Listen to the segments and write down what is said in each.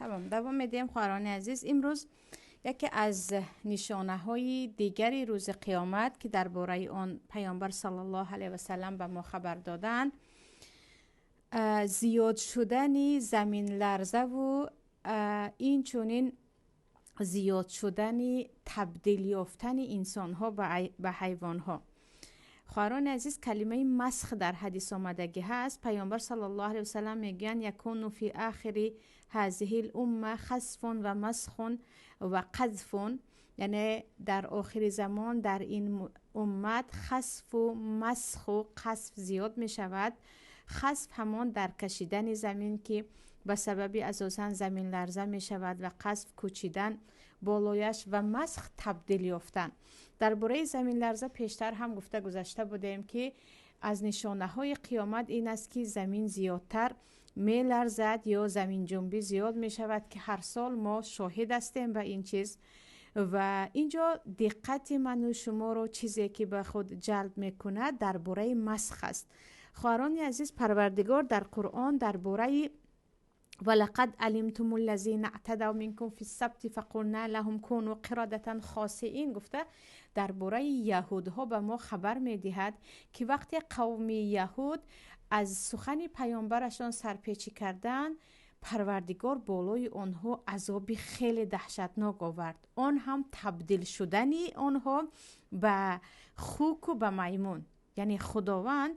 Тамом, давом медиҳем, хоҳарони азиз. Имрӯз яке аз нишонаҳои дигари рӯзи қиёмат, ки дар бораи он паёмбар саллаллоҳу алайҳи васаллам ба мо хабар додаанд, зиёд шудани заминларзаву инчунин зиёд шудани табдил ёфтани инсонҳо ба ҳайвонҳо. Хоҳарони азиз, калимаи масх дар ҳадис омадагӣ ҳаст. Паёмбар саллаллоҳу алайҳи васаллам мегӯянд: якуну фи ахири ҳазиҳил умма хасфун ва масхун ва қазфун, яъне дар охири замон дар ин уммат хасфу масху қасф зиёд мешавад. Хасф ҳамон дар кашидани замин, ки ба сабаби асосан заминларза мешавад, ва қасф кӯчидан болояш, ва масх табдил ёфтан. Дар бораи заминларза пештар ҳам гуфта гузашта будем, ки аз нишонаҳои қиёмат ин аст, ки замин зиёдтар меларзад ё заминҷунбӣ зиёд мешавад, ки ҳар сол мо шоҳид ҳастем ба ин чиз. Ва ин ҷо диққати ману шуморо чизе, ки ба худ ҷалб мекунад, дар бораи масх аст. Хоҳарони азиз, Парвардигор дар Қуръон дар бораи валақад алимтуму ллазина аътадав минкум фи ссабти фақулна лаҳум куну қирадатан хосиин гуфта, дар бораи яҳудҳо ба мо хабар медиҳад, ки вақте қавми яҳуд аз сухани паёмбарашон сарпечӣ карданд, Парвардигор болои онҳо азоби хеле даҳшатнок овард, он ҳам табдил шудани онҳо ба хуку ба маймун. Яъне Худованд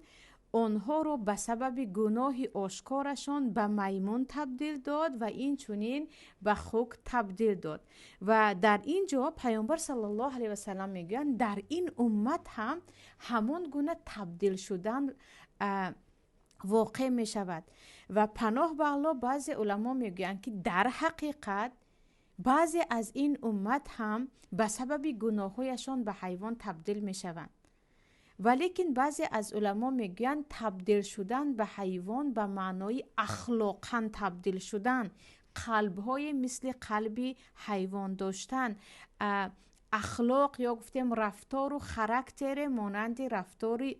онҳоро ба сабаби гуноҳи ошкорашон ба маймун табдил дод ва инчунин ба хук табдил дод. Ва дар ин ҷо паёмбар саллаллоҳу алайҳи васаллам мегӯянд, дар ин уммат ҳам ҳамон гуна табдил шудан воқеъ мешавад. Ва паноҳ ба Аллоҳ, баъзе уламо мегӯянд, ки дар ҳақиқат баъзе аз ин уммат ҳам ба сабаби гуноҳҳояшон ба ҳайвон табдил мешаванд. Валекин баъзе аз уламо мегӯянд, табдил шудан ба ҳайвон ба маънои ахлоқан табдил шудан, қалбҳое мисли қалби ҳайвон доштан, ахлоқ ё гуфтем рафтору характере монанди рафтори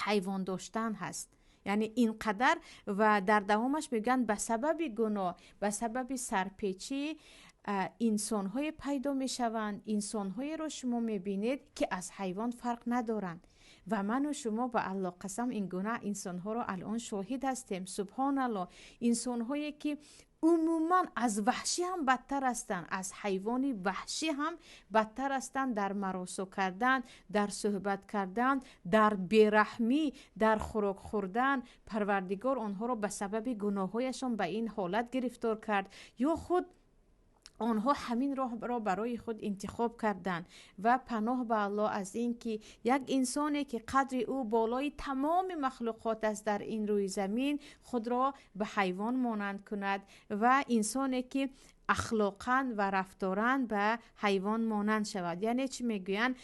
ҳайвон доштан ҳаст. Яъне ин қадар. Ва дар давомаш мегӯянд, ба сабаби гуноҳ, ба сабаби сарпечӣ инсонҳое пайдо мешаванд, инсонҳоеро шумо мебинед, ки аз ҳайвон фарқ надоранд. Ва ману шумо, ба Аллоҳ қасам, ин гуна инсонҳоро алон шоҳид ҳастем. Субҳоналлоҳ, инсонҳое, ки умуман аз ваҳшӣ ҳам бадтар ҳастанд, аз ҳайвони ваҳшӣ ҳам бадтар ҳастанд дар маросо кардан, дар суҳбат кардан, дар бераҳмӣ, дар хӯрок хӯрдан. Парвардигор онҳоро ба сабаби гуноҳҳояшон ба ин ҳолат гирифтор кард ё худ онҳо ҳамин роҳро барои худ интихоб карданд. Ва паноҳ ба Аллоҳ аз ин ки як инсоне, ки қадри ӯ болои тамоми махлуқот аст дар ин рӯи замин, худро ба ҳайвон монанд кунад ва инсоне, ки ахлоқан ва рафторан ба ҳайвон монанд шавад. Яъне чӣ мегӯянд?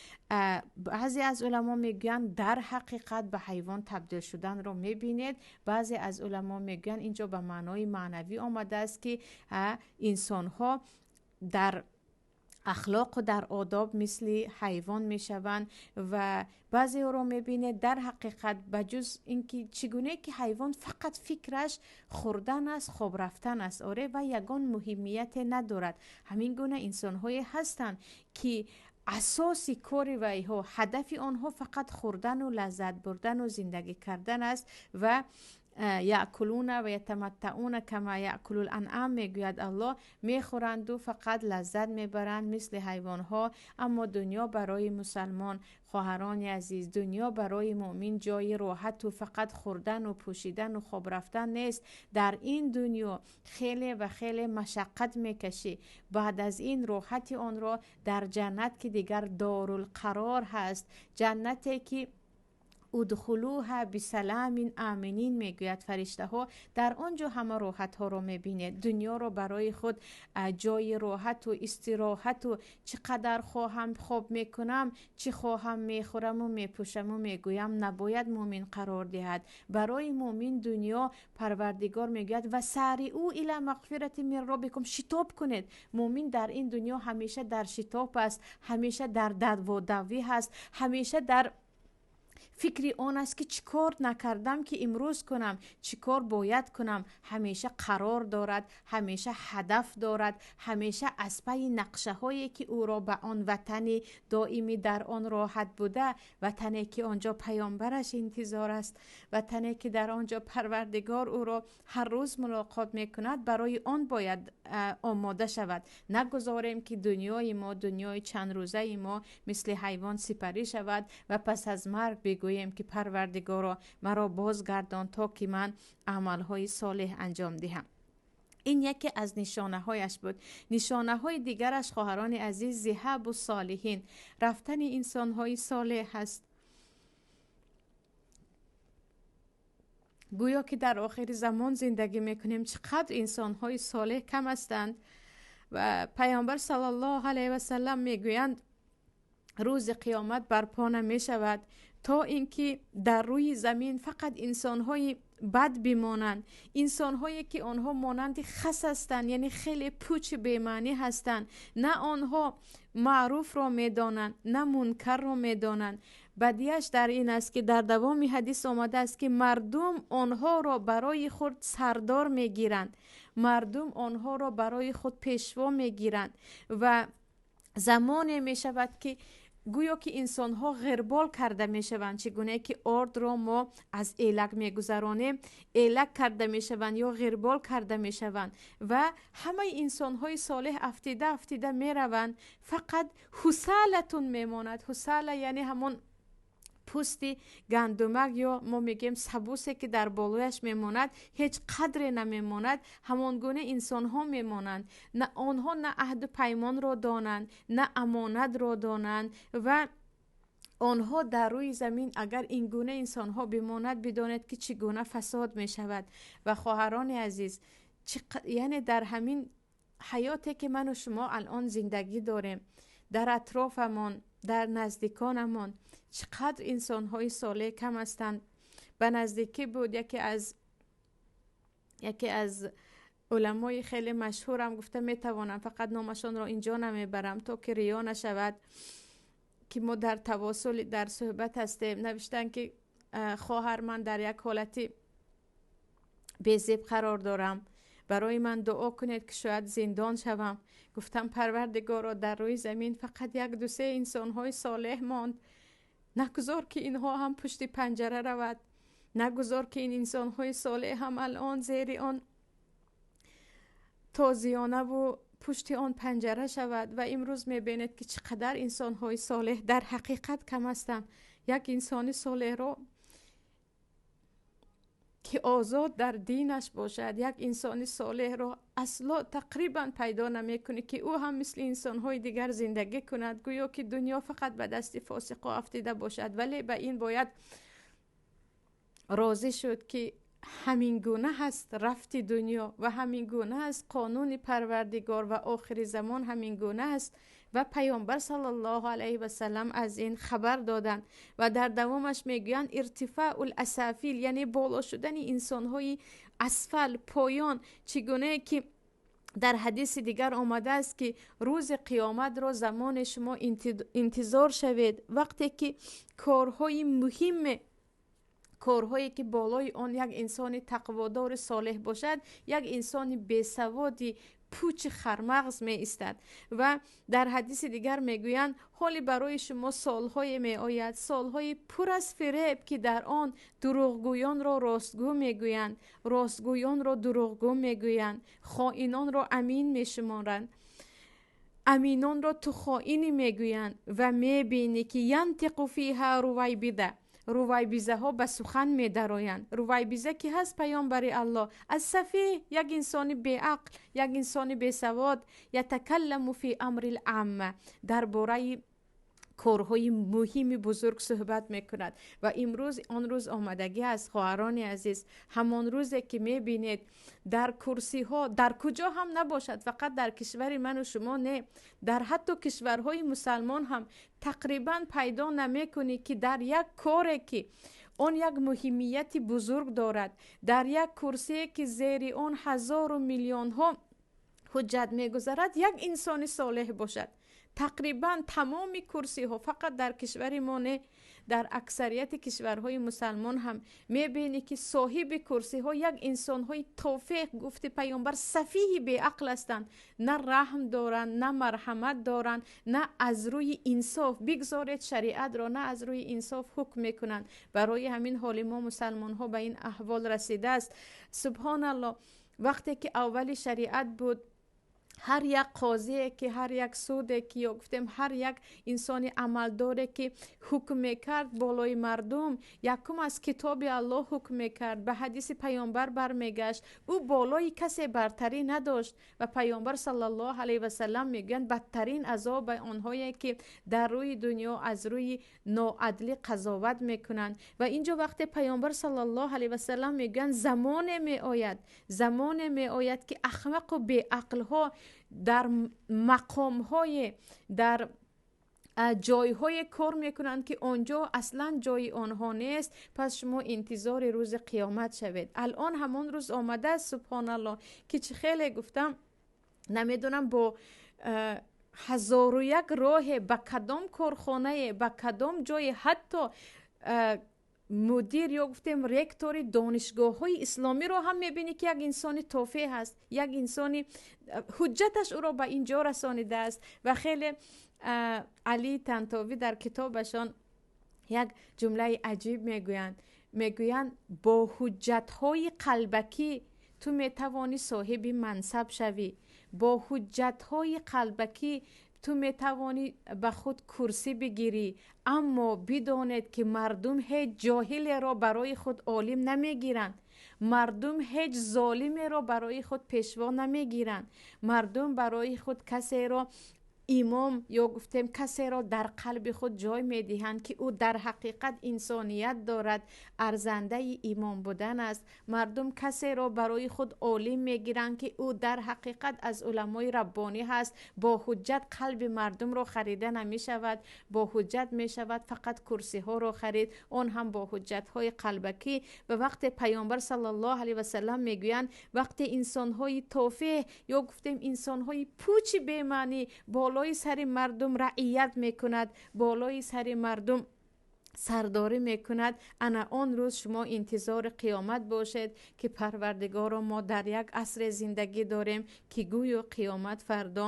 Баъзе аз уламо мегӯянд, дар ҳақиқат ба ҳайвон табдил шуданро мебинед. Баъзе аз уламо мегӯянд, ин ҷо ба маънои маънавӣ омадааст, ки инсонҳо дар ахлоқу дар одоб мисли ҳайвон мешаванд. Ва баъзеҳоро мебинед, дар ҳақиқат ба ҷуз ин ки чӣ гуне ки ҳайвон фақат фикраш хӯрдан аст, хоб рафтан аст, оре, ва ягон муҳимияте надорад, ҳамин гуна инсонҳое ҳастанд, ки асоси кори вайҳо, ҳадафи онҳо фақат хӯрдану лаззат бурдану зиндагӣ кардан аст. Ва яъкулуна ва ятаматтауна кама яъкулул анъам, мегӯяд Аллоҳ, мехӯранду фақат лаззат мебаранд мисли ҳайвонҳо. Аммо дунё барои мусалмон, хоҳарони азиз, дунё барои муъмин ҷои роҳату фақат хӯрдану пӯшидану хоб рафтан нест. Дар ин дунё хеле ва хеле машаққат мекашӣ, баъд аз ин роҳати онро дар ҷаннат, ки дигар дорулқарор ҳаст, ҷаннате ки удхулуҳа бисаламин аминин, мегӯяд фариштаҳо, дар он ҷо ҳама роҳатҳоро мебинед. Дунёро барои худ ҷои роҳату истироҳату чӣ қадар хоҳам хоб мекунам, чӣ хоҳам мехӯраму мепӯшаму мегӯям набояд муъмин қарор диҳад. Барои муъмин дунё, Парвардигор мегӯяд: ва сариу ила мағфирати мин роббикум, шитоб кунед. Муъмин дар ин дунё ҳамеша дар шитоб аст, ҳамеша дар дадводавӣ ҳаст, ҳамеша дар Фикри он аст ки чӣ кор накардам ки имрӯз кунам, чӣ кор бояд кунам. Ҳамеша қарор дорад, ҳамеша ҳадаф дорад, ҳамеша аз пайи нақшаҳое ки ӯро ба он ватани доимӣ дар он роҳат буда, ватане ки онҷо паёмбараш интизор аст, ватане ки дар онҷо Парвардигор ӯро ҳар рӯз мулоқот мекунад, барои он бояд омода шавад. Нагузорем ки дунёи мо, дунёи чандрӯзаи мо мисли ҳайвон сипарӣ шавад ва пас аз марг бигӯем ки Парвардигоро, маро бозгардон то ки ман амалҳои солеҳ анҷом диҳам. Ин яке аз нишонаҳояш буд. Нишонаҳои дигараш, хоҳарони азиз, зиҳабу солиҳин, рафтани инсонҳои солеҳ ҳаст. Гӯё ки дар охири замон зиндагӣ мекунем, чӣ қадр инсонҳои солеҳ кам ҳастанд. Ва Паёмбар саллаллоҳу алайҳи васаллам мегӯянд рӯзи қиёмат барпо намешавад то инки дар рӯи замин фақат инсонҳои бад бимонанд, инсонҳое ки онҳо монанди хас ҳастанд, яъне хеле пуч бемаънӣ ҳастанд. На онҳо маъруфро медонанд, на мункарро медонанд. Бадиаш дар ин аст ки дар давоми ҳадис омадааст ки мардум онҳоро барои худ сардор мегиранд, мардум онҳоро барои худ пешво мегиранд ва замоне мешавад ки гӯё ки инсонҳо ғирбол карда мешаванд, чӣ гуна ки ордро мо аз элак мегузаронем, элак карда мешаванд ё ғирбол карда мешаванд ва ҳамаи инсонҳои солеҳ афтида афтида мераванд. Фақат ҳусалатун мемонад. Ҳусала яъне ҳамон пӯсти гандумак ё мо мегӯем сабусе ки дар болояш мемонад, ҳеҷ қадре намемонад. Ҳамон гуна инсонҳо мемонанд. На онҳо на аҳду паймонро донанд, на амонатро донанд ва онҳо дар рӯи замин агар ин гуна инсонҳо бимонад, бидонед ки чӣ гуна фасод мешавад. Ва хоҳарони азиз, яъне дар ҳамин ҳаёте ки ману шумо алон зиндагӣ дорем, дар атрофамон, дар наздиконамон чӣ қадр инсонҳои солеҳ кам ҳастанд. Ба наздикӣ буд яке аз уламои хеле машҳурам, гуфта метавонам, фақат номашонро инҷо намебарам то ки риё нашавад, ки мо дар тавосул дар суҳбат ҳастем, навиштанд ки хоҳар, ман дар як ҳолати безеб қарор дорам, барои ман дуо кунед ки шояд зиндон шавам. Гуфтам Парвардигоро, дар рӯи замин фақат як ду се инсонҳои солеҳ монд, нагузор ки инҳо ҳам пушти панҷара равад, нагузор ки ин инсонҳои солеҳ ҳам алон зери он тозиёнаву пушти он панҷара шавад. Ва имрӯз мебинед ки чӣ қадар инсонҳои солеҳ дар ҳақиқат кам ҳастанд. Як инсони солеҳро ки озод дар динаш бошад, як инсони солеҳро асло тақрибан пайдо намекунӣ ки ӯ ҳам мисли инсонҳои дигар зиндагӣ кунад, гӯё ки дунё фақат ба дасти фосиқо афтида бошад. Вале ба ин бояд розӣ шуд ки ҳамин гуна ҳаст рафти дунё ва ҳамин гуна аст қонуни Парвардигор ва охири замон ҳамин гуна аст. Ва Паёмбар саллаллоҳу алайҳи васаллам аз ин хабар доданд ва дар давомаш мегӯянд иртифаъул асафил, яъне боло шудани инсонҳои асфал, поён, чӣ гунае ки дар ҳадиси дигар омадааст ки рӯзи қиёматро замоне шумо интизор шавед вақте ки корҳои муҳиме, корҳое ки болои он як инсони тақводори солеҳ бошад, як инсони бесаводи пучи хармағз меистад. Ва дар ҳадиси дигар мегӯянд ҳоли барои шумо солҳое меояд, солҳои пур аз фиреб ки дар он дурӯғгӯёнро ростгӯ мегӯянд, ростгӯёнро дурӯғгӯ мегӯянд, хоинонро амин мешуморанд, аминонро ту хоинӣ мегӯянд ва мебинӣ ки янтиқу фиҳа рувайбида, рувайбизаҳо ба сухан медароянд. Рувайбиза ки ҳаст паёмбари Аллоҳ, аз сафеҳ, як инсони беақл, як инсони бесавод, ятакалламу фи амрил амма, дар бораи корҳои муҳими бузург суҳбат мекунад. Ва имрӯз он рӯз омадагӣ аст, хоҳарони азиз, ҳамон рӯзе ки мебинед дар курсиҳо, дар куҷо ҳам набошад, фақат дар кишвари ману шумо не, дар ҳатто кишварҳои мусалмон ҳам тақрибан пайдо намекунӣ ки дар як коре ки он як муҳимияти бузург дорад, дар як курсие ки зери он ҳазору миллионҳо ҳуҷҷат мегузарад, як инсони солеҳ бошад. Тақрибан тамоми курсиҳо фақат дар кишвари мо не, Дар аксарияти кишварҳои мусалмон ҳам мебинӣ, ки соҳиби курсиҳо як инсонҳои тофеҳ, гуфти Паёмбар, сафиҳи беақл ҳастанд. На раҳм доранд, на марҳамат доранд, на аз рӯи инсоф, бигзоред шариатро, на аз рӯи инсоф ҳукм мекунанд. Барои ҳамин ҳоли мо мусалмонҳо ба ин аҳвол расидааст. Субҳоналло, вақте ки аввали шариат буд, ҳар як қозие ки, ҳар як суде ки, ё гуфтем, ҳар як инсони амалдоре ки ҳукм мекард болои мардум, якум аз китоби Аллоҳ ҳукм мекард, ба ҳадиси Паёмбар бармегашт. Ӯ болои касе бартарӣ надошт. Ва Паёмбар саллаллоҳу алайҳи васаллам мегӯянд: бадтарин азоб ба онҳое ки дар рӯи дунё аз рӯи ноадлӣ қазоват мекунанд. Ва инҷо вақте Паёмбар саллаллоҳу алайҳи васаллам мегӯянд: замоне меояд, замоне меояд, ки ахмақу беақлҳо дар мақомҳое, дар ҷойҳое кор мекунанд, ки он ҷо аслан ҷои онҳо нест, пас шумо интизори рӯзи қиёмат шавед. Алон ҳамон рӯз омадааст. Субҳоналло, ки чӣ хеле гуфтам, намедонам, бо ҳазору як роҳе, ба кадом корхонае, ба кадом ҷое, ҳатто мудир ё гуфтем ректори донишгоҳҳои исломиро ҳам мебинӣ, ки як инсони тофеҳ аст, як инсони ҳуҷҷаташ ӯро ба ин ҷо расонидааст. Ва хеле Али Тантовӣ дар китобашон як ҷумлаи аҷиб мегӯянд. Мегӯянд: бо ҳуҷҷатҳои қалбакӣ ту метавонӣ соҳиби мансаб шавӣ, бо ҳуҷҷатҳои қалбакӣ ту метавонӣ ба худ курсӣ бигирӣ, аммо бидонед, ки мардум ҳеҷ ҷоҳилеро барои худ олим намегиранд, мардум ҳеҷ золимеро барои худ пешво намегиранд. Мардум барои худ касеро имом ё гуфтем касеро дар қалби худ ҷой медиҳанд, ки ӯ дар ҳақиқат инсоният дорад, арзандаи имом будан аст. Мардум касеро барои худ олим мегиранд, ки ӯ дар ҳақиқат аз уламои раббонӣ ҳаст. Бо ҳуҷҷат қалби мардумро харида намешавад, бо ҳуҷҷат мешавад фақат курсиҳоро харид, он ҳам бо ҳуҷҷатҳои қалбакӣ. Ва вақте Паёмбар саллаллоҳу алайҳи васаллам мегӯянд: вақте инсонҳои тофеҳ ё гуфтем инсонҳои пучи бемаънӣ болои сари мардум раият мекунад, болои сари мардум сардорӣ мекунад, ана он рӯз шумо интизори қиёмат бошед, ки Парвардигоро, мо дар як асре зиндагӣ дорем, ки гӯё қиёмат фардо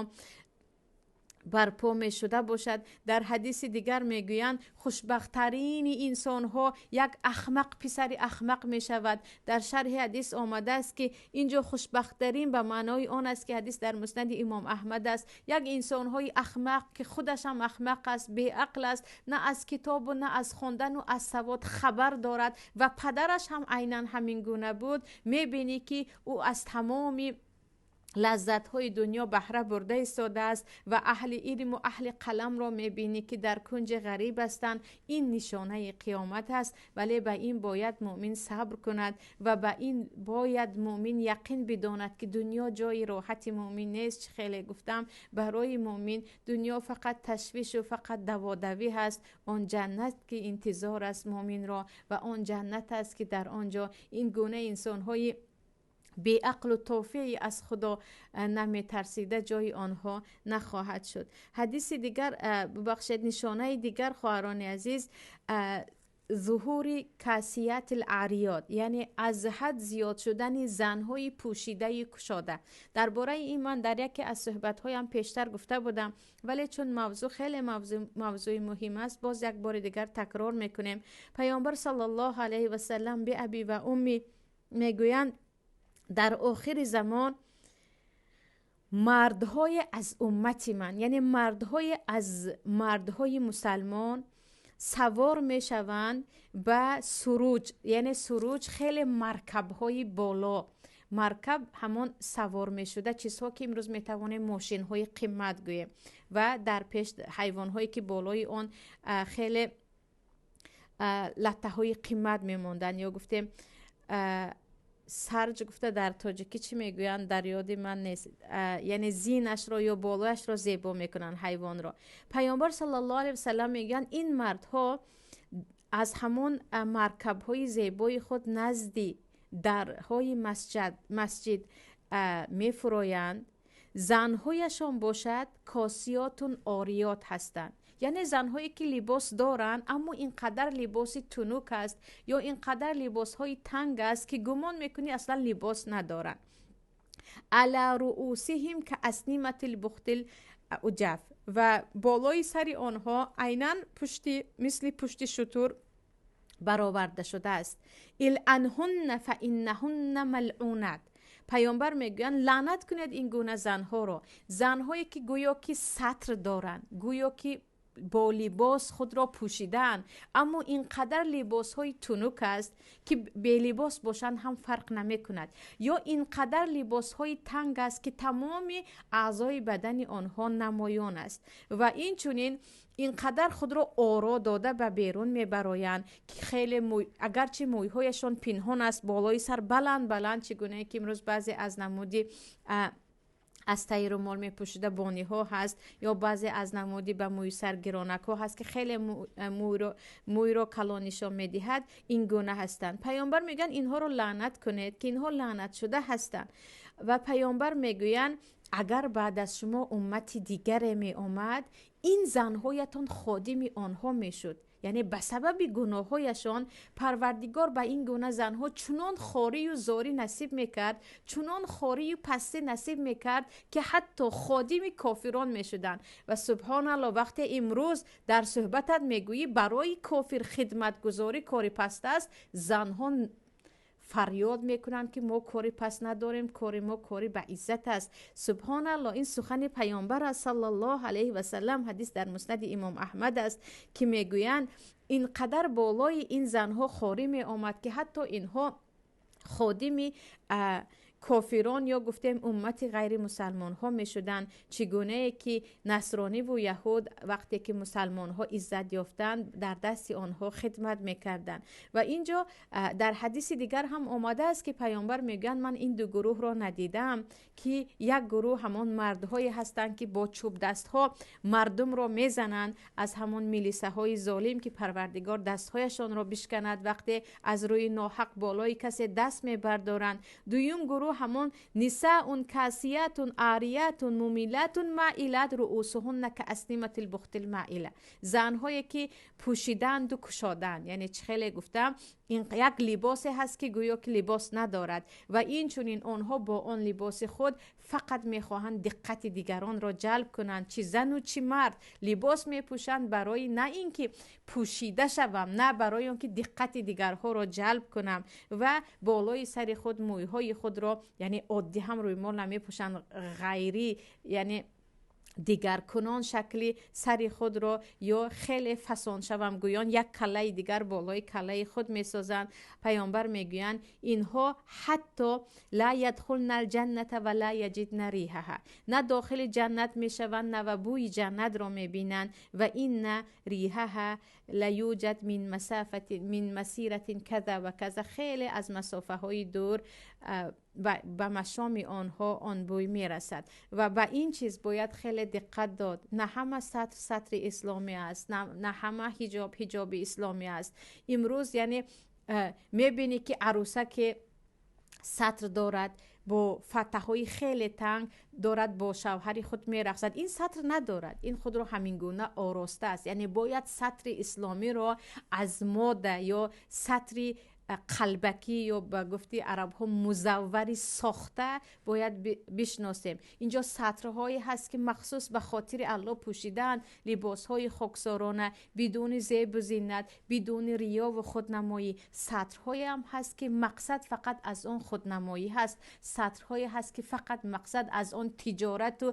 барпо мешуда бошад. Дар ҳадиси дигар мегӯянд: хушбахттарини инсонҳо як ахмақ, писари ахмақ мешавад. Дар шарҳи ҳадис омадааст, ки инҷо хушбахттарин ба маънои он аст, ки ҳадис дар Муснади Имом Аҳмад аст, як инсонҳои ахмақ, ки худаш ҳам ахмақ аст, беақл аст, на аз китобу на аз хондану аз савод хабар дорад ва падараш ҳам айнан ҳамин гуна буд. Мебинӣ, ки ӯ аз тамоми лаззатҳои дунё баҳра бурда истодааст ва аҳли илму аҳли қаламро мебинӣ, ки дар кунҷи ғариб ҳастанд. Ин нишонаи қиёмат аст. Вале ба ин бояд муъмин сабр кунад ва ба ин бояд муъмин яқин бидонад, ки дунё ҷои роҳати муъмин нест. Чӣ хеле гуфтам, барои муъмин дунё фақат ташвишу фақат даводавӣ ҳаст. Он ҷаннат, ки интизор аст муъминро, ва он ҷаннат аст, ки дар он ҷо ин гуна инсонҳои беақлу тофеи аз Худо наметарсида ҷои онҳо нахоҳад шуд. Ҳадиси дигар, бубахшед, нишонаи дигар, хоҳарони азиз, зуҳури касияти ариёт, яъне аз ҳад зиёд шудани занҳои пӯшидаи кушода. Дар бораи ин ман дар яке аз суҳбатҳоям пештар гуфта будам, вале чун мавзӯъ хеле мавзӯи муҳим аст, боз як бори дигар такрор мекунем. Паёмбар саллаллоҳу алайҳи васаллам, биаби ва умми, мегӯянд: дар охири замон мардҳое аз уммати ман, яъне мардҳое аз мардҳои мусалмон, савор мешаванд ба суруҷ, яъне суруҷ хеле маркабҳои боло. Маркаб ҳамон савор мешуда чизҳо, ки имрӯз метавонем мошинҳои қимат гӯем, ва дар пеш ҳайвонҳое, ки болои он хеле латтаҳои қимат мемонданд, ё гуфтем сарҷ гуфта дар тоҷикӣ чӣ мегӯянд, дар ёди ман нест, яъне зинашро ё болояшро зебо мекунанд ҳайвонро. Паёмбар саллаллоҳу алайҳи васаллам мегӯянд: ин мардҳо аз ҳамон маркабҳои зебои худ назди дарҳои масҷид мефуроянд, занҳояшон бошад косиётун ориёт ҳастанд. Яъне занҳое ки либос доранд, аммо ин қадар либоси тунук аст ё ин қадар либосҳои танг аст, ки гумон мекунӣ аслан либос надоранд. Ала руусиҳим каасниматил бухтил уҷаф, ва болои сари онҳо айнан пушти мисли пушти шутур бароварда шудааст. Илъанҳунна фаиннаҳунна малъунат. Паёмбар мегӯянд, лаънат кунед ин гуна занҳоро, занҳое ки гӯё ки сатр доранд, гӯё ки бо либос худро пӯшидаанд, аммо ин қадар либосҳои тунук аст, ки белибос бошанд ҳам фарқ намекунад, ё ин қадар либосҳои танг аст, ки тамоми аъзои бадани онҳо намоён аст, ва инчунин ин қадар худро оро дода ба берун мебароянд, ки хеле агарчи мӯйҳояшон пинҳон аст, болои сар баланд баланд, чӣ гунае ки имрӯз баъзе аз намуди аз таи румол мепӯшида бониҳо ҳаст, ё баъзе аз намуди ба мӯи сар гиронакҳо ҳаст, ки хеле мӯйро калон нишон медиҳад, ин гуна ҳастанд. Паёмбар мегӯянд, инҳоро лаънат кунед, ки инҳо лаънатшуда ҳастанд. Ва паёмбар мегӯянд, агар баъд аз шумо уммати дигаре меомад, ин занҳоятон ходими онҳо мешуд. Яъне ба сабаби гуноҳҳояшон Парвардигор ба ин гуна занҳо чунон хорию зорӣ насиб мекард, чунон хорию пастӣ насиб мекард, ки ҳатто ходими кофирон мешуданд. Ва субҳоналло, вақте имрӯз дар суҳбатат мегӯӣ, барои кофир хидматгузорӣ кори паст аст, занҳо фарёд мекунанд, ки мо кори паст надорем, кори мо кори ба иззат аст. Субҳоналло, ин сухани паёмбар аст саллаллоҳу алайҳи васаллам, ҳадис дар муснади имом Аҳмад аст, ки мегӯянд, ин қадар болои ин занҳо хорӣ меомад, ки ҳатто инҳо ходими кофирон ё гуфтем уммати ғайримусалмонҳо мешуданд. Чӣ гунае ки насрониву яҳуд вақте ки мусалмонҳо иззат ёфтанд, дар дасти онҳо хидмат мекарданд. Ва инҷо дар ҳадиси дигар ҳам омадааст, ки паёмбар мегӯянд, ман ин ду гурӯҳро надидаам, ки як гурӯҳ ҳамон мардҳое ҳастанд, ки бо чӯбдастҳо мардумро мезананд, аз ҳамон милисаҳои золим, ки Парвардигор дастҳояшонро бишканад вақте аз рӯи ноҳақ болои касе даст мебардоранд. Дуюм гурӯҳ ҳамон нисаун касиятун ариятун мумилатун маилат руусуҳунна каасниматил бухтил маила, занҳое ки пӯшиданду кушоданд. Яъне чӣ хеле гуфтам, ин як либосе ҳаст, ки гӯё ки либос надорад, ва инчунин онҳо бо он либоси худ фақат мехоҳанд диққати дигаронро ҷалб кунанд. Чӣ зану чӣ мард либос мепӯшанд барои на ин ки пӯшида шавам, на барои он ки диққати дигарҳоро ҷалб кунам, ва болои сари худ мӯйҳои худро, яъне оддӣ ҳам рӯймол намепӯшанд, ғайрӣ, яъне дигаркунон шакли сари худро ё хеле фасон шавам гӯён як каллаи дигар болои каллаи худ месозанд. Паёмбар мегӯянд, инҳо ҳатто ла ядхулна алҷанната ва ла яҷидна риҳаҳа, на дохили ҷаннат мешаванд, на ва бӯи ҷаннатро мебинанд. Ва инна риҳаҳа ла юҷад мин масафати мин масиратин каза ва каза, хеле аз масофаҳои дур ба машоми онҳо он бӯй мерасад. Ва ба ин чиз бояд хеле диққат дод. На ҳама сатр сатри исломӣ аст, на ҳама ҳиҷоб ҳиҷоби исломӣ аст. Имрӯз яъне мебинӣ, ки арӯсаке сатр дорад, бо фатҳаҳои хеле танг дорад, бо шавҳари худ мерақсад. Ин сатр надорад, ин худро ҳамин гуна ороста аст. Яъне бояд сатри исломиро аз мода ё сатри қалбакӣ ё ба гуфти арабҳо музаввари сохта бояд бишносем. Инҷо сатрҳое ҳаст, ки махсус ба хотири Аллоҳ пӯшидаанд, либосҳои хоксорона, бидуни зебу зинат, бидуни риёву худнамоӣ. Сатрҳоеам ҳаст, ки мақсад фақат аз он худнамоӣ ҳаст. Сатрҳое ҳаст, ки фақат мақсад аз он тиҷорату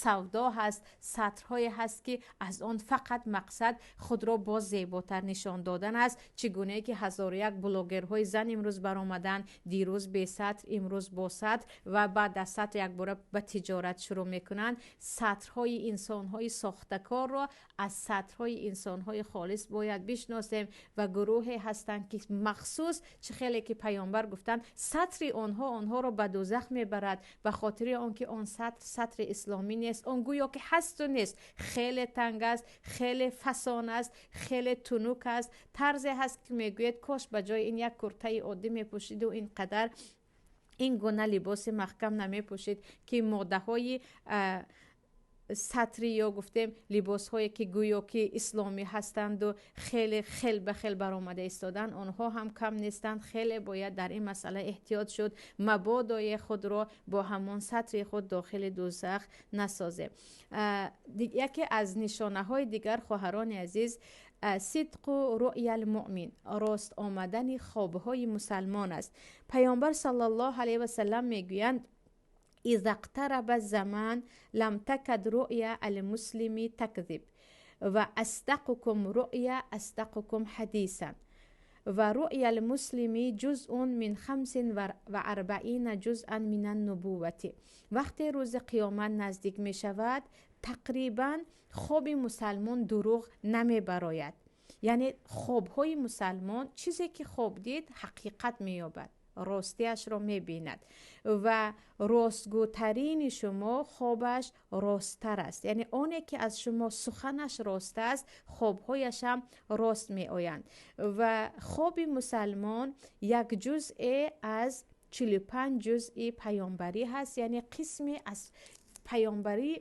савдо ҳаст. Сатрҳое ҳаст, ки аз он фақат мақсад худро боз зеботар нишон додан аст, чӣ гунае ки ҳазору як блогерҳои зан имрӯз баромаданд, дирӯз бесатр, имрӯз бо сатр, ва баъд аз сатр якбора ба тиҷорат шурӯъ мекунанд. Сатрҳои инсонҳои сохтакорро аз сатрҳои инсонҳои холис бояд бишносем. Ва гурӯҳе ҳастанд, ки махсус, чӣ хеле ки паёмбар гуфтанд, сатри онҳо онҳоро ба дӯзах мебарад, ба хотири он ки он сатр сатри исломӣ нест. Он гӯё ки ҳасту нест, хеле танг аст, хеле фасон аст, хеле тунук аст, тарзе ҳаст, ки мегӯяд, кош ба ҷои ин як куртаи оддӣ мепӯшиду ин қадар ин гуна либоси маҳкам намепӯшид, ки моддаҳои Сатри ё гуфтем либосҳое ки гӯё ки исломӣ ҳастанду хеле хел ба хел баромада истоданд, онҳо ҳам кам нестанд. Хеле бояд дар ин масъала эҳтиёт шуд, мабодое худро бо ҳамон сатри худ дохили дӯзах насозем. Яке аз нишонаҳои дигар, хоҳарони азиз, сидқу руъял муъмин, рост омадани хобҳои мусалмон аст. Паёмбар саллаллоҳу алайҳи васаллам мегӯянд: إذا اقترب الزمان لم تكد رؤيا المسلم تكذب وأصدقكم رؤيا أصدقكم حديثا ورؤيا المسلم جزء من 45 جزءا من النبوة. وقتی روز قیامت نزدیک می شود، تقریبا خواب مسلمان دروغ نمی براید. یعنی خوابهای مسلمان، چیزی که خواب دید حقیقت می یابد، ростиашро мебинад. Ва ростгӯтарини шумо хобаш росттар аст, яъне оне ки аз шумо суханаш рост аст, хобҳояшам рост меоянд. Ва хоби мусалмон як ҷузъе аз 45 ҷузъи паёмбарӣ ҳаст, яъне қисме аз паёмбарӣ.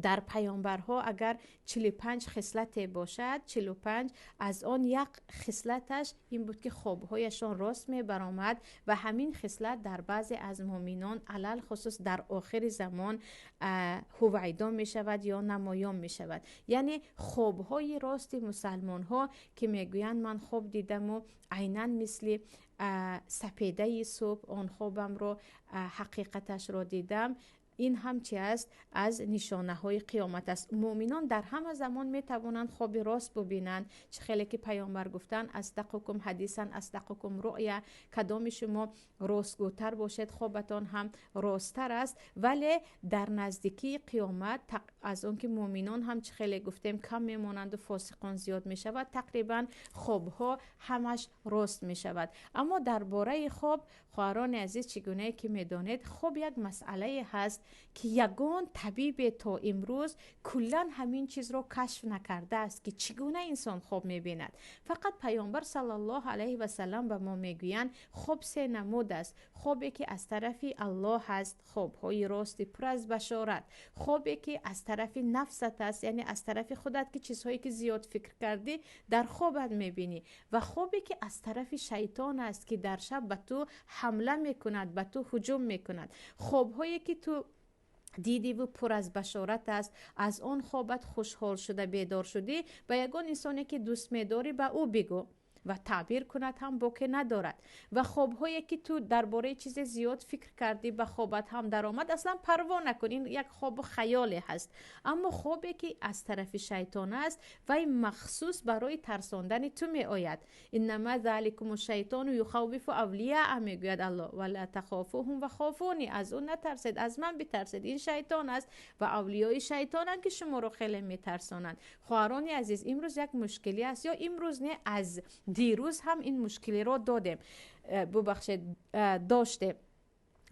Дар паёмбарҳо агар 45 хислате бошад, 45 аз он як хислаташ ин буд, ки хобҳояшон рост мебаромад. Ва ҳамин хислат дар баъзе аз муъминон, алалхусус дар охири замон, ҳувайдо мешавад ё намоён мешавад. Яъне хобҳои рости мусалмонҳо, ки мегӯянд: «Ман хоб дидаму айнан мисли сапедаи субҳ он хобамро ҳақиқаташро дидам», ин ҳам чи аст? Аз нишонаҳои қиёмат аст. Муъминон дар ҳама замон метавонанд хоби рост бубинанд. Чӣ хеле ки паёмбар гуфтанд: أصدقكم حديثا أصدقكم رؤيا. Кадоми шумо ростгӯтар бошед, хобатон ҳам росттар аст. Вале дар наздикии қиёмат, аз он ки муъминон ҳам, чӣ хеле гуфтем, кам мемонанду фосиқон зиёд мешавад, тақрибан хобҳо ҳамаш рост мешавад. Аммо дар бораи хоб, хоҳарони азиз, чӣ гунае ки медонед, хоб як масъалае ҳаст, ки ягон табибе то имрӯз куллан ҳамин чизро кашф накардааст, ки чӣ гуна инсон хоб мебинад. Фақат паёмбар саллаллоҳу алайҳи васаллам ба мо мегӯянд: хоб се намуд аст. Хобе ки аз тарафи Аллоҳ ҳаст, хобҳои рости пур аз башорат. Хобе ки аз тарафи нафсат аст, яъне аз тарафи худат, ки чизҳое ки зиёд фикр кардӣ, дар хобат мебинӣ. Ва хобе ки аз тарафи шайтон аст, ки дар шаб ба ту ҳамла мекунад, ба ту ҳуҷум мекунад. Хобҳое ки ту дидиву пур аз башорат аст, аз он хобат хушҳол шуда бедор шудӣ, ба ягон инсоне ки дӯст медорӣ, ба ӯ бигӯ ва таъбир кунад ҳам боке надорад. Ва хобҳое ки ту дар бораи чизе зиёд фикр кардӣ, ба хобат ҳам даромад, аслан парво накун, ин як хобу хаёле ҳаст. Аммо хобе ки аз тарафи шайтон аст, вай махсус барои тарсондани ту меояд. إنما ذلكم الشيطان يخوف أولياءه, мегӯяд Аллоҳ, فلا تخافوهم وخافون. Аз ӯ натарсед, аз ман битарсед. Ин шайтон аст ва авлиёи шайтонанд, ки шуморо хеле метарсонанд. Хоҳарони азиз, имрӯз як мушкилӣ аст, ё имрӯз не, аз дирӯз ҳам ин мушкилиро додем, бубахшед, доштем.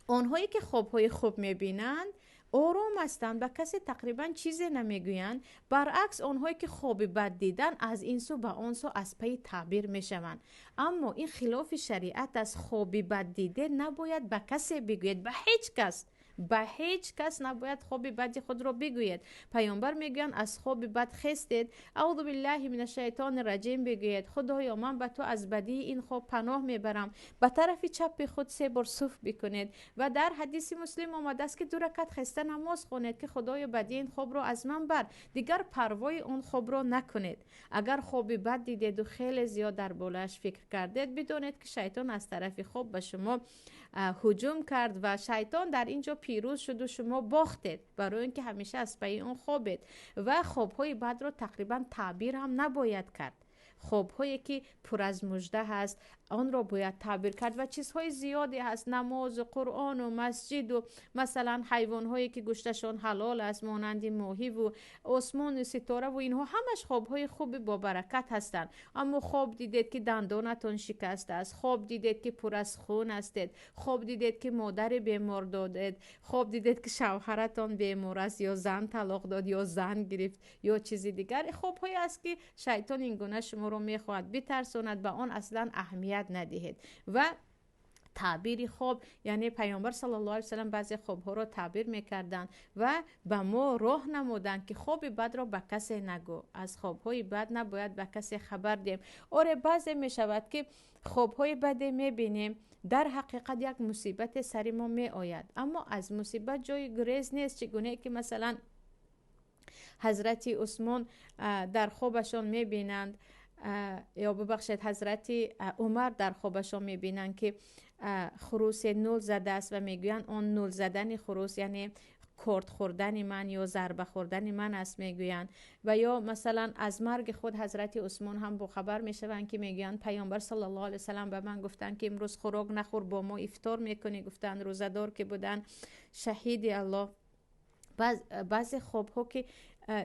Онҳое ки хобҳои хуб мебинанд, ором ҳастанд, ба касе тақрибан чизе намегӯянд. Баръакс, онҳое ки хоби бад дидан, аз ин сӯ ба он сӯ аз пайи таъбир мешаванд. Аммо ин хилофи шариат аст. Хоби бад диде, набояд ба касе бигӯед, ба ҳеҷ кас, ба ҳеҷ кас набояд хоби бади худро бигӯед. Паёмбар мегӯянд: аз хоби бад хестед, أعوذ بالله من الشيطان الرجيم бигӯед, Худоё, ман ба ту аз бадии ин хоб паноҳ мебарам, ба тарафи чапи худ се бор суф бикунед. Ва дар ҳадиси Муслим омадааст, ки ду ракат хеста намоз хонед, ки Худоё, бадии ин хобро аз ман бар. Дигар парвои он хобро накунед. Агар хоби бад дидеду хеле зиёд дар болояш фикр кардед, бидонед, ки шайтон аз тарафи хоб ба шумо ҳуҷум кард ва шайтон дар ин ҷо пирӯз шуду шумо бохтед, барои он ки ҳамеша аз пайи он хобед. Ва хобҳои бадро тақрибан таъбир ҳам набояд кард. Хобҳое ки пур аз мужда ҳаст, онро бояд таъбир кард. Ва чизҳои зиёде ҳаст: намозу Қуръону масҷиду, масалан, ҳайвонҳое ки гӯшташон ҳалол аст, монанди моҳиву осмону ситораву инҳо ҳамаш хобҳои хуби бобаракат ҳастанд. Аммо хоб дидед, ки дандонатон шикастааст, хоб дидед, ки пур аз хун ҳастед, хоб дидед, ки модари бемор додед, хоб дидед, ки шавҳаратон бемор аст, ё зан талоқ дод, ё зан гирифт, ё чизи дигар, хобҳое аст, ки шайтон ин гуна шуморо мехоҳад битарсонад, ба он аслан аҳамият надиҳед. Ва Таъбири хоб, яъне Паёмбар саллаллоҳу алайҳи васаллам баъзе хобҳоро таъбир мекарданд ва ба мо роҳ намуданд, ки хоби бадро ба касе нагӯ, аз хобҳои бад набояд ба касе хабар диҳем. Оре, баъзе мешавад, ки хобҳои баде мебинем, дар ҳақиқат як мусибате сари мо меояд, аммо аз мусибат ҷои гурез нест. Чӣ гунае ки масалан ҳазрати Усмон дар хобашон мебинанд, ё бубахшед, ҳазрати Умар дар хобашон мебинанд, ки хурусе нул задааст ва мегӯянд он нул задани хурус яъне корд хӯрдани ман ё зарба хӯрдани ман аст, мегӯянд. Ва ё масалан аз марги худ ҳазрати Усмон ҳам бохабар мешаванд, ки мегӯянд Паёмбар саллаллоҳу алайҳи васаллам ба ман гуфтанд, ки имрӯз хӯрок нахӯр, бо мо ифтор мекунӣ, гуфтанд, рӯзадор ки буданд, шаҳиди Аллоҳ. Баъзе хобҳо ки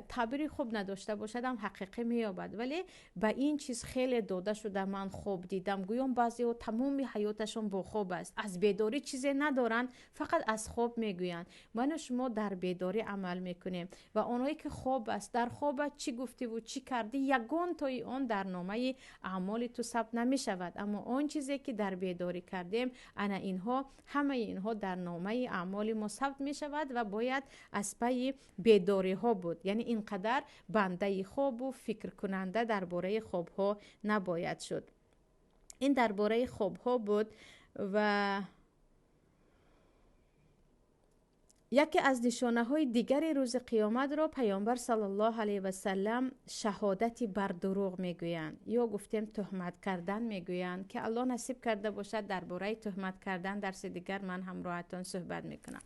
таъбири хуб надошта бошад ҳам ҳақиқӣ меёбад, вале ба ин чиз хеле дода шуда ман хоб дидам гӯён баъзеҳо тамоми ҳаёташон бо хоб аст, аз бедорӣ чизе надоранд, фақат аз хоб мегӯянд. Ману шумо дар бедорӣ амал мекунем ва онҳое ки хоб аст, дар хобат чӣ гуфтиву чӣ кардӣ, ягон тои он дар номаи аъмоли ту сабт намешавад, аммо он чизе ки дар бедорӣ кардем, ана инҳо, ҳамаи инҳо дар номаи аъмоли мо сабт мешавад ва бояд аз пайи бедориҳо буд. Яъне ин қадар бандаи хобу фикркунанда дар бораи хобҳо набояд шуд. Ин дар бораи хобҳо буд. Ва яке аз нишонаҳои дигари рӯзи қиёматро Паёмбар саллаллоҳу алайҳи васаллам шаҳодати бар дурӯғ мегӯянд, ё гуфтем туҳмат кардан мегӯянд, ки Аллоҳ насиб карда бошад, дар бораи туҳмат кардан дарси дигар ман ҳамроҳатон суҳбат мекунам.